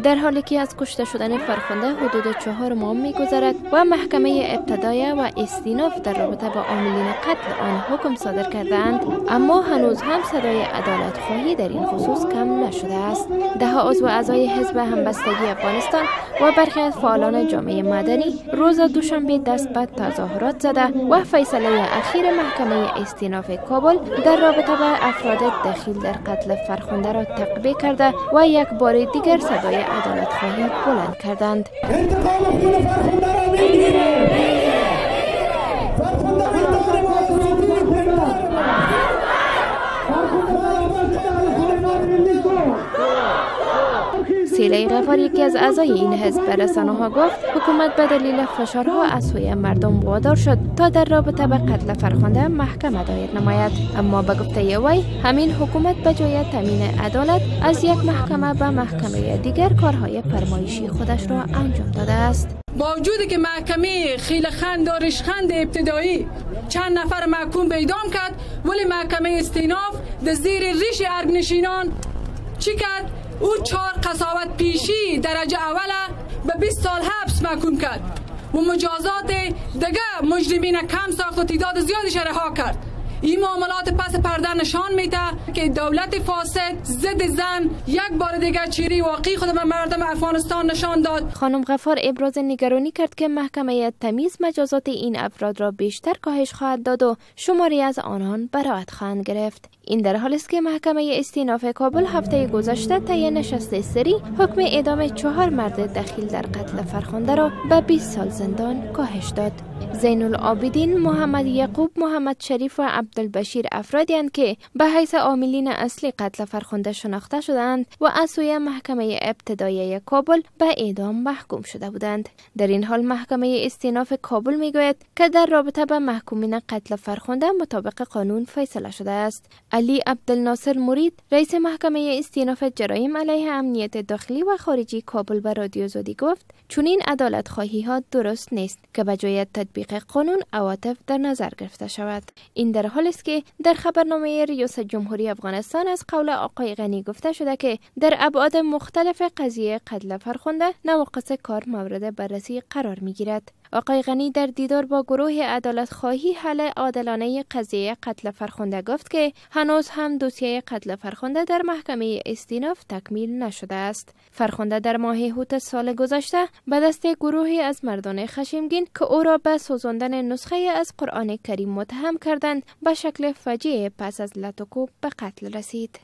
در حالی که از کشته شدن فرخنده حدود 4 ماه می‌گذرد و محکمه ابتدایه و استیناف در رابطه با عاملین قتل آن حکم صادر کردند، اما هنوز هم صدای عدالت خواهی در این خصوص کم نشده است. ده عضو اعضای حزب همبستگی افغانستان و برخی از فعالان جامعه مدنی روز دوشنبه دست به تظاهرات زده و فیصله اخیر محکمه استیناف کابل در رابطه با افراد دخیل در قتل فرخنده را تقبیح کرده و یک بار دیگر صدای عدالت خواهی بلند کردند. انتقام خون فرخنده را می‌گیریم. فرخنده قتال ما سیله غفار یکی از اعضای این حزب به رسانه‌ها گفت حکومت به دلیل فشارها از سوی مردم وادار شد تا در رابطه به قتل فرخنده محکمه دایر نماید، اما به گفته وی همین حکومت به جای تامین عدالت از یک محکمه به محکمه دیگر کارهای فرمایشی خودش را انجام داده است. با وجودی که محکمه خیلخند و ریشخند ابتدایی چند نفر محکوم به اعدام کرد، ولی محکمه استیناف در زیر ریش ارگنشینان چی کرد؟ او 4 قساوت پیشی درجه اوله به 20 سال حبس محکوم کرد و مجازات دیگه مجرمین کم ساخت و تعداد زیادی رها کرد. این معاملات پس پرده نشان میده که دولت فاسد ضد زن یک بار دیگر چهره واقعی خود به مردم افغانستان نشان داد. خانم غفار ابراز نگرانی کرد که محکمه تمیز مجازات این افراد را بیشتر کاهش خواهد داد و شماری از آنان برائت خواهند گرفت. این در حالی است که محکمه استیناف کابل هفته گذشته طی نشست سری حکم اعدام 4 مرد دخیل در قتل فرخنده را به 20 سال زندان کاهش داد. زین العابدین، محمد یعقوب، محمد شریف و عبدالبشیر افرادی اند که به حیث عاملین اصلی قتل فرخنده شناخته شدند و از سوی محکمه ابتداییه کابل به اعدام محکوم شده بودند. در این حال محکمه استیناف کابل میگوید که در رابطه به محکومین قتل فرخنده مطابق قانون فیصله شده است. علی عبدالناصر مرید، رئیس محکمه استیناف جرایم علیه امنیت داخلی و خارجی کابل به رادیو آزادی گفت چنین عدالت خواهی ها درست نیست که به جای تطبیق قانون عواطف در نظر گرفته شود. این در حال است که در خبرنامه ریاست جمهوری افغانستان از قول آقای غنی گفته شده که در ابعاد مختلف قضیه قتل فرخنده نواقص کار مورد بررسی قرار میگیرد. آقای غنی در دیدار با گروه عدالت خواهی حل عادلانه قضیه قتل فرخنده گفت که هنوز هم دوسیه قتل فرخنده در محکمه استیناف تکمیل نشده است. فرخنده در ماه اوت سال گذشته به دست گروهی از مردان خشمگین که او را به سوزاندن نسخه از قرآن کریم متهم کردند به شکل فجیع پس از لت و کوب به قتل رسید.